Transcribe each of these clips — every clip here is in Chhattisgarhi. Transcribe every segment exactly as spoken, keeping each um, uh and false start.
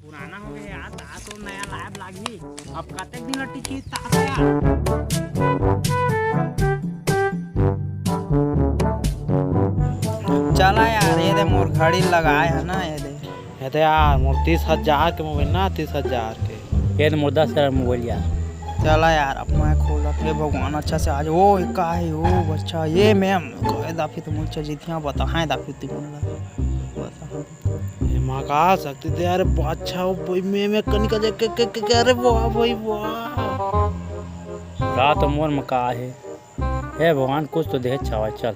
पुराना हो गया यार, तास तो नया लाइव लागही। अब कतेक दिन ला टिकही तास यार? चला यार, ये दे मोर घड़ी लगाए हे ना, ये दे। ये दे यार, मोर तीस हजार के मोबाइल ना, तीस हजार के। ये दे मोर दस हजार मोबाइल यार। चला यार, अब मैं खोलत हे भगवान, अच्छा से आज। ओ, ये का हे? ओ, अच्छा, ये मैं कहे दाफी तो मुझे जितिया बताए दाफी तुमन ला। एमा का शक्ति दे? अरे अच्छा, वो भाई में, में कनिका दे के, के, के, के, अरे वाह भाई वाह। का तो मोर में का हे? हे भगवान, कुछ तो दे छावा, चल।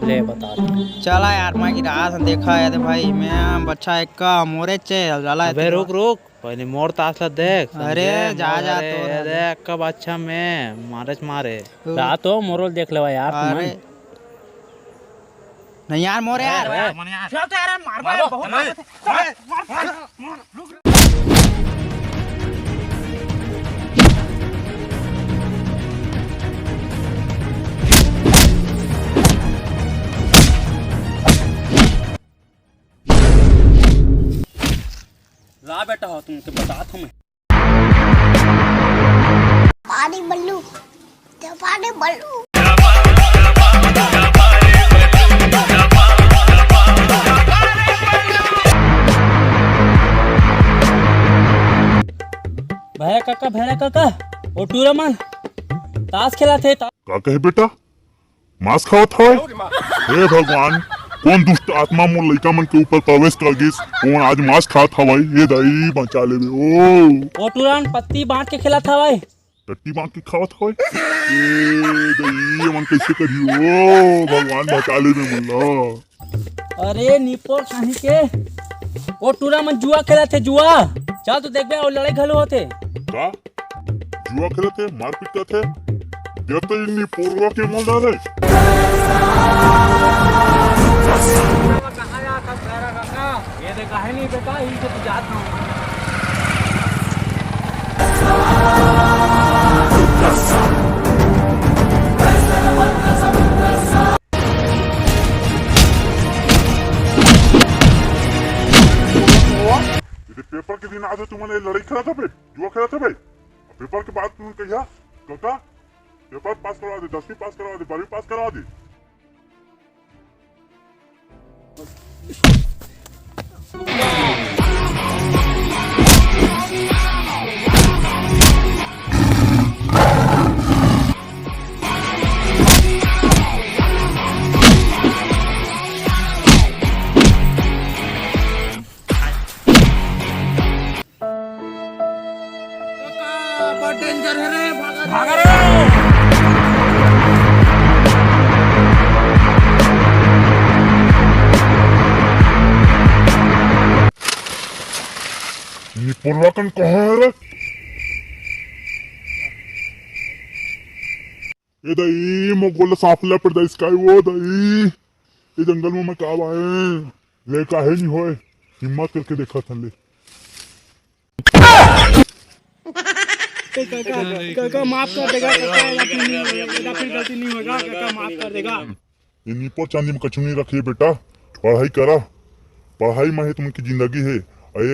ले बता दे। चला यार, मैं गिरा था, देखा है तो भाई, मैं बच्चा एक का मोरे चे, चला अबे रुक, रुक, पहले मोर तास ला देख, अरे, समझे? जा, मोर, जा, अरे, तोर ये है। देख, कब अच्छा में, मारे च मारे। तू रा तो मोरो देख लेवा यार, अरे। तुमन। नहीं यार, मोर यार। अरे। चल तो यार, मार, मार, बहुत मार। ला बेटा हो, तुमके बतात हूँ मैं। पानी बल्लू, जपानी बल्लू। भैया काका, भैया काका, ओ टूरा मन तास खेलत हे, ता- का कहे बेटा? मांस खावत हवय? हे भगवान, कोन दुष्ट आत्मा मोर लइका मन के ऊपर प्रवेश कर गिस? कोन आज मांस खात हवय? हे दाई, बचा लेबे ओ। ओ टूरा मन पत्ती बांट के खेलत हवय। टट्टी बांट के खावत हवय? ए दाई, ये मन कइसे करही ओ? भगवान बचा लेबे मोला। अरे निपोर कहीं के, ओ टूरा मन जुआ खेलत हे, जुआ। चल तो देखबे, अउ लड़ाई घलो होथे। का? जुआ खेलत हे, मारपीट करत हे। ये तो इन्नी पोरवा के मजा रे। ये दे काहे नहीं बेटा, इनसे तो जात हूँ। ये पेपर के दिन आज तुमन ये लड़ाई खेलत हबे, जुआ खेलत हबे। पेपर के बाद तुमन कहिया, "काका, पेपर पास करवा दे, दसवीं पास करवा दे, बारहवीं पास करवा दे।" काका, बड़ डेंजर है रे, भागा रे। भागा रे। निपोरवा कन कहाँ है रे? ए दाई, मोर गोड़ ल सांप ल पड़ दाई, इसका वो दाई। ए जंगल में मैं का आए? ले काहे नहीं होए? हिम्मत करके देखा थन ले। ए काका, काका, माफ कर देगा, काका, ऐसा फिर नहीं होगा, ऐसा फिर गलती नहीं होगा, काका, माफ कर देगा। ये नीपोर चांदी में कछु नहीं रखिए बेटा, पढ़ाई करा, पढ़ाई में ही तुमकी जिंदगी है। और एक